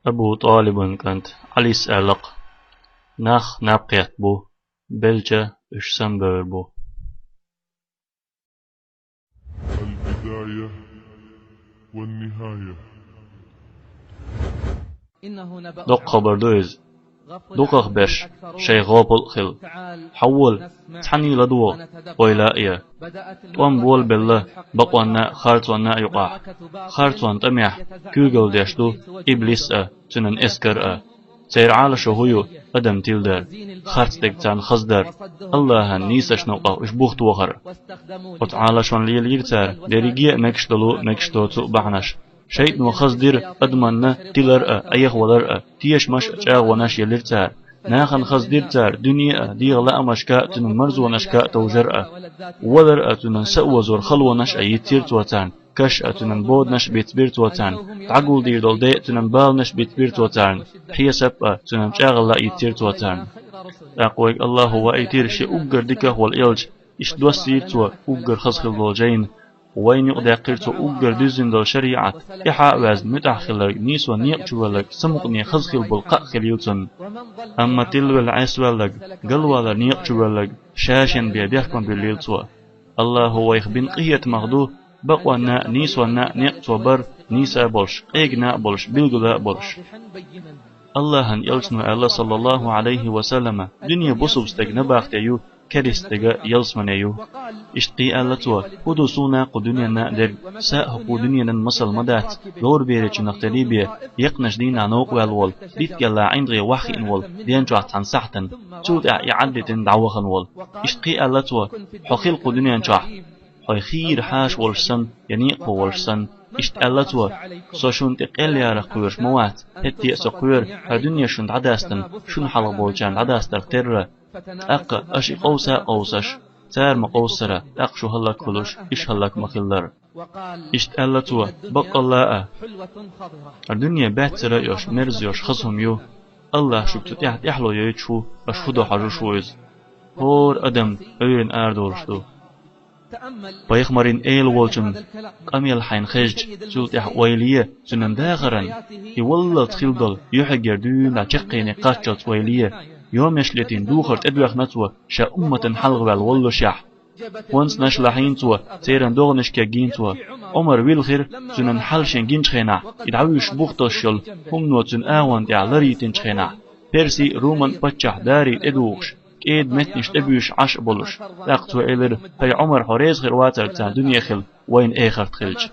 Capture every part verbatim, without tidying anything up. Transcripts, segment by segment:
Абу ТӀалибан кӀант Ӏалис аьлла-кх: «Нах наб кхетта бу, белча уьш самабевр бу». البداية والنهاية. Доккха хабар ду иза. Дукхах берш шайн гӀопал а хилла. Хьавола, цхьаьний ладувгӀа, ойла а я. ТӀом болабелла бакъонна а, харцонна а юкъахь. Харцонан тӀамехь куьйгалла деш ду иблис а, цуьнан эскар а. Церан Ӏалашо хӀун ю? Адам тиладар, харц дерг царна хаздар, АллахӀан нийсачу новкъахь уьш бух тохар. Оцу Ӏалашонна лелийра цара дерриге а мегаш долу а, мегаш доцу а бахьанаш. ШайтӀано хаздира адамна тилар а, Ӏехавалар а, тешамаш а, чӀагӀонаш а елира цара. Нахана хаздира цара дуьне а, дегӀан лаамашка а, цуьнан марзонашка а товжар а. Валар а, цуьнан са а озор халонаш а йицйира цо царна. Каш а, цуьнан боданаш а бицбира цо царна, дӀагулдийр долу де а, цуьнан баланаш а бицбира цо царна, хьесап а, цуьнан чӀагӀалла а йицйира цо царна. ТӀаккха вайга АллахӀа ваийтира шен уггар диках волу элча, иштта доссийра цо уггар хаза хилла долу жайна. Вайна юкъадаьккхира цо уггар дуьззина долу шариӀат, тӀаьхьа а ваьзна, муьтӀахь хилларг, нийсонан некъа чу воьлларг, самукъане хаза хилла болу кхаъ хилла цунна. Амма тилавелла, Ӏеса ваьлларг, галвалар, некъа чу воьлларг, ша шен бен бехк ма буьллийла цо. АллахӀа вайх бина къинхетамах ду, бакъонна а, нийсонна а некъ цо бар, нийса а болуш, къегина а болуш, билгала а болуш. АллахӀан элчано аьлла, саллаллахӀу Ӏалайхи ва саллама: «Дуьне бусалба стеган набахте ю, керста стеган ялсамане ю». Иштта кхин аьлла цо: «ХӀун ду суна кху дуьненна а дерг? Са а хӀокху дуьненан масал ма дац, ловраберачунах тера бен, екхначу дийнахь новкъа ваьлла волу, дитт кӀелла ӀиндагӀе ваххиъна волу ден чохь цхьана сахьтана, цул тӀаьхьа и Ӏад дитина дӀавахана волу». Иштта кхин аьлла цо: «Хьо хила кху дуьнен чохь, хьо хийра хьаша волуш санна, я некъахо волуш санна». Иштта аьлла цо: «Со шуна тӀе къелъярах кхоьруш ма вац, хӀетте а со кхоьру, хӀара дуьне шуна дӀадастина, шуна хьалха болчарна дӀадастарх терра. ТӀаккха аша и къовса а къовсаш, цара ма къовсара, тӀаккха шу хӀаллакьхуьлуш, иша хӀаллакь ма хиллара». Иштта аьлла цо: «Баккъалла а, хӀара дуьне баьццара а йолуш, мерза йолуш хаза хӀума ю. АллахӀа шуьга цу тӀехь тӀаьхьало йойтуш ву, аша хӀун до хьожуш ву иза. ХӀора адам Ӏуьйранна арадолуш ду». Пайхамаран эла волчун къамел хьайна хезча, цул тӀаьхьа ойла е цуьнан дахаран, и валлалц хилла долу юьхьигера дуьйна чаккхене кхаччалц ойла е, йомеш летийна духар тӀедоьхна цо ша умматан хьалха ваьлла воллушехь. Онцанаш лахьийна цо, церан догӀанаш кегийна цо. Ӏумар вилхира, цуьнан хьал шен гинчу хенахь, и дӀавуьйшуш бух тосуш йолу хӀумано цуьнан агӀонна тӀехь ларйитинчу хенахь, Перси а, Руман а паччахь Дарий тӀедухуш, кӀеда меттанаш тӀебуьйшуш Ӏаш а болуш. ТӀаккха цо элира: «ХӀай Ӏумар, хьо реза хир вацара царна дуьне хила, вайна эхарт хилча?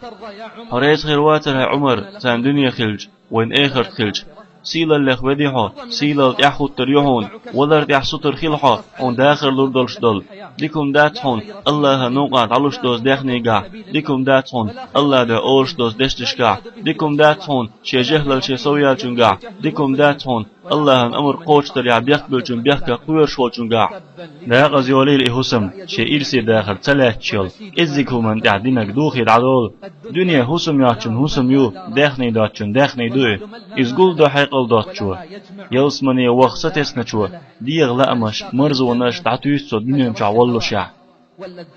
Хьо реза хир вацара, хӀай Ӏумар, царна дуьне хилча, вайна эхарт хилча? Сийлаллех веди хьо, сийлалла тӀаьхьахӀуттур ю хьуна, валар тӀехь сутара хила хьо, хьуна дахар лур долуш долу. Дика хӀума дац хьуна АллахӀан новкъахь дӀалуш доцу даьхнигахь, дика хӀума дац хьуна АллахӀан дуьхьа олуш доцу дешнашкахь, дика хӀума дац хьуна шен жехӀлал шен сов яьллачуьнгахь, дика хӀума дац хьуна АллахӀан амр кхочушдарехь бехк буьллачун бехках кхоьруш волчуьнгахь». Декъаза йолийла и хӀусам, шен ирсе дахар ца лаьтташ йолу, кӀеззиг хӀуманна тӀехь динарг духий дӀадолу. Дуьне хӀусам йоцчун хӀусам ю, даьхний доцчун даьхний ду и. Иза гулдо хьекъал доцучо, ялсамане ваха сатесначо, дегӀан лаамаш, марзонаш дӀатуьйсу цо дуьнен чохь воллушехь.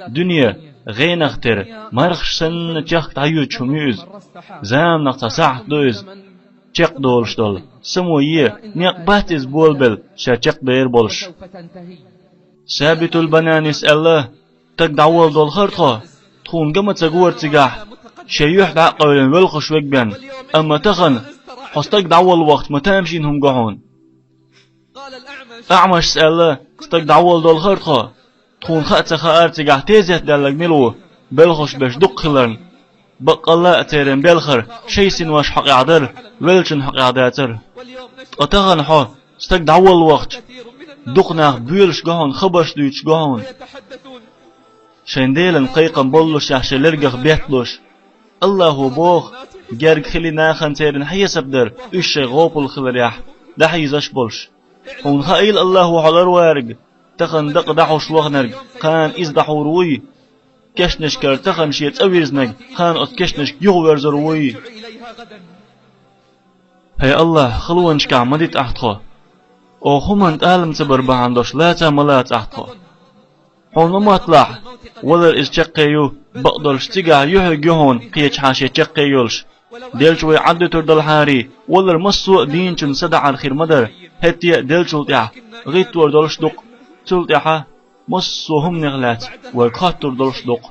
Дуьне гӀенах тера, мархаш санна чехка дӀайоьдуш хӀума ю иза. Заманах цхьа сахьт ду иза, чекхдолуш долу. Само е, некъ бац иза болабелла, ша чекхдер болуш. Сабитул Бананис аьлла: «Стаг дӀаволла долу хӀара тхо, тхуна ган ма ца гора цигахь, шен юьхь дӀа а къевлина велхаш верг бен. Амма тахана хьо стаг дӀаволла вахча ма тамашийна хӀума го хьуна». АӀмашас аьлла: «Стаг дӀаволла долу хӀара тхо, тхуна хаа ца хаара цигахь тезет даьлларг мила ву, белхаш беш дукха хиларна. Баккъалла а церан белхар шайн синош хьокъехь дара, веллачун хьокъехь дацара. Ткъа тахана хьо, стаг дӀаволла вахча, дукха нах боьлуш го хьуна, хабарш дуьйцуш го хьуна. Шайн Делан кхайкхам боллушехь шайн лергах бетталуш. АллахӀо боху: „Герга хили нахана церан хьесап дара, уьш шайн гӀопал хиларехь, дӀахьийзаш а болуш“. Хьуна хаийла АллахӀо хьо ларварг, тахана дакъа дӀахьош ваханарг, кхана иза дӀахьур вуй? Кешнашкара тахана шен цӀа вирзинарг, кхана оцу кешнашка юхаверзур вуй? ХӀай АллахӀ, халонашкахь ма дита ахь тхо. Оха хӀуманна тӀалам ца бар бахьана долуш лаца а ма лаца ахь тхо. Хьуна ма мотталахь, валар иза чаккхе ю, бакъдолуш цигахь юьхьиг ю хьуна кхечахьа шен чаккхе йолуш. Делча вай Ӏаддуьтур далахьарий, валар массо а дийначун садаӀар хир ма дара, хӀетте а делчул тӀаьхьа гӀиттор долуш ду-кх, цул тӀаьхьа массо а хӀуманех лаьцна вай хоттур долуш ду-кх.